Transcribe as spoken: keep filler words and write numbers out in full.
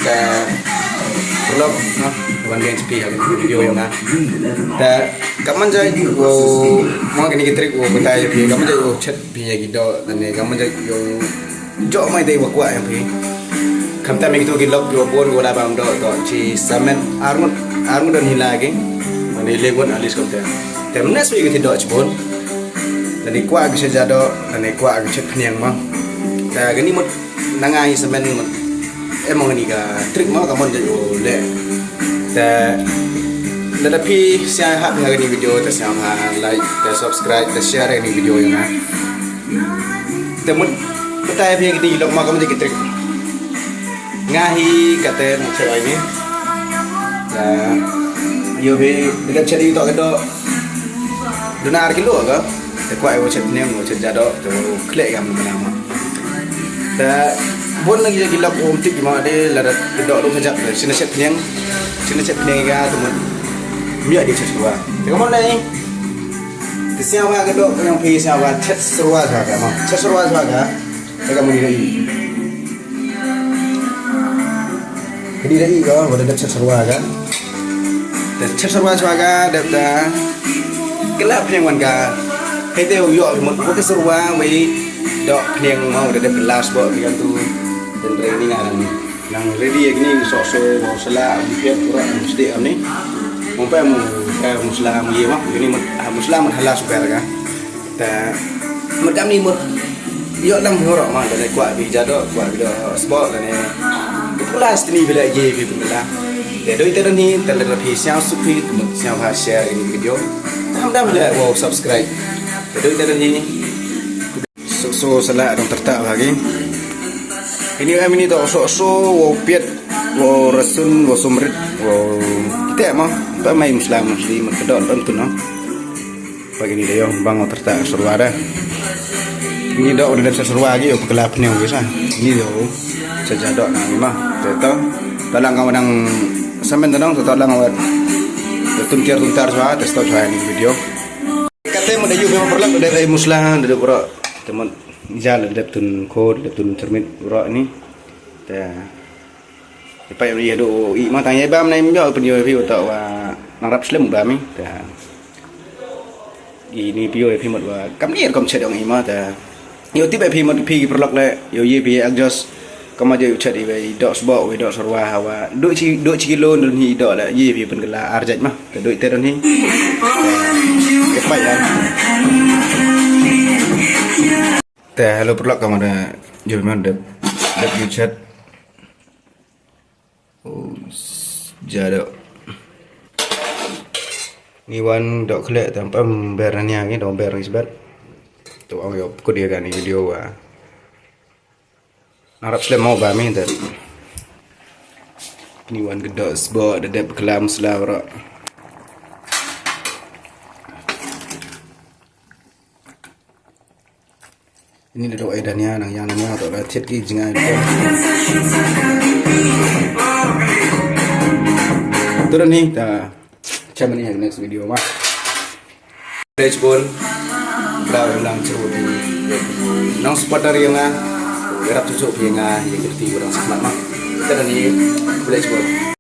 Te paralok, no, wan biang cha phi ha ka video yong nga. Te kamman jait wow, mo kani ki trick wow batai ya phi, kamman jait wow chet phi ya ki doh, lane kamman jait yow jooh mai dei wa kwah ya phi. Khamtam ya kitu ki lok kiwa boon kiwa da bam doh, toh chi samen ar ngut, ar ngut don hi la ki. Lane le ngut at least khamtam. Te mynne swi ki ti doh chiboon. Lane kwah ki chet ja doh, lane kwah ki chet phniang mo. Te kani mut na nga hi samen mut. Em mo kani ka trick mo, kamman jait wow leh. Te lada phi sñiaw hap ha kani video, te sñiawbha like, te subscribe, te share kani video yong nga. Te mut batai phi ya kini ki lok mo kamman jait ki trick. Nga hi kate na chet oi ni. Te yow phi da chet i toh ka doh duna ar kilo ka. Te kwah wow chet phniang, wow chet ja doh, te wow khleh kam na mo. Te boon na ki ya ki lok um tip ki mo de, lada ka doh du kajak te china chet phniang, china chet phniang ka te mut. Mih di chet syrwa. Te kamman nei. Te sñiawbha ka doh ka yong phi sñiawbha chet syrwa chwa ka mo. Chet syrwa chwa ka. Te kamman di da i. Ka di da i ko, wa da dep chet syrwa ka. Te chet syrwa chwa ka, dep da kylla phniang wan ka. Heitæ u yoh mut wa ka syrwa, wei doh phniang mo, wa da dep kylla sboh phi kamtu. Te re ni nga nang, nang ready ya kini, soh soh, wow sla, wow piat, wow rah, wow sdih, am ni. Mo pa mo, ka musla mo ye mo, kini mut, ah, musla mut hala super ka. Te mut kamni mut yoh lang phi waroh mo, lane kwah phi ja doh, kwah phi doh sboh, lane pynkylla stini phi la ye phi pynkylla. Te dooh itæ don hi, te lada phi sñiaw suk phi, te mut sñiawbha share ini video. Te ham dam phi la wow subscribe. Te dooh itæ don hi. Soh soh sala dang tyrtah bha ki. Ini em ini toh soh soh wow piat, wow rasun, wow sumrit, wow kitæ mo. Pa mai musla musli mut ka doh em tu no. Pa kini da yoh bang wow tyrtah syrwa da. Ini doh da dep chet syrwa ki, yow pynkylla phniang ki sa. Ini yow chet ja doh na ni mo. Te toh. Toh lang ka wa dang samen toh dang, toh lang wa da tun tiar tun tar chwa, te stop chwa ini video. Kate mut da yoh phi mo paralok, da dep ai musla, da dep waroh. Te mut ja la dep tun khoo, da dep tun tyrmit waroh ni. Te Te pa yow ya du i mo, tang ya bam na im yoh pynyoh phi wa toh wa nang rap slem bam i. Te ini phi yoh phi mut wa kamni rukom chet yong i mo, te yow tip phi mut phi ki paralok le, yow ye phi adjust. Kamwa yow chet i wei doh sboh, wei doh syrwa, hawa dooh chi, dooh chi kilo don hi doh le, ye phi pynkylla ar jait mo. Te dooh itæ don hi. Te pa ya. Te hello paralok, kamwa da yoh mo, dep, dep yow chet. Oh, s-, ja doh. Ni wan doh khleh, tam pam ber na nia ngi, dang ber ngi sbet. To ong yow kut ya kani video wa. Nang rap slem mo bam i te. Ni wan ka doh sboh, da dep kylla musla waroh. Ini da doh ai dania, nang yang dania, toh da thied ki jngai. Tu don hi, ta chem ni ha next video mo. Khublei chiboon. Bra u lang chiboon. Nang supporter yong nga, yarap chuchu phi nga, ya ki ti u dang sakmat mo. Tu don hi, khublei chiboon.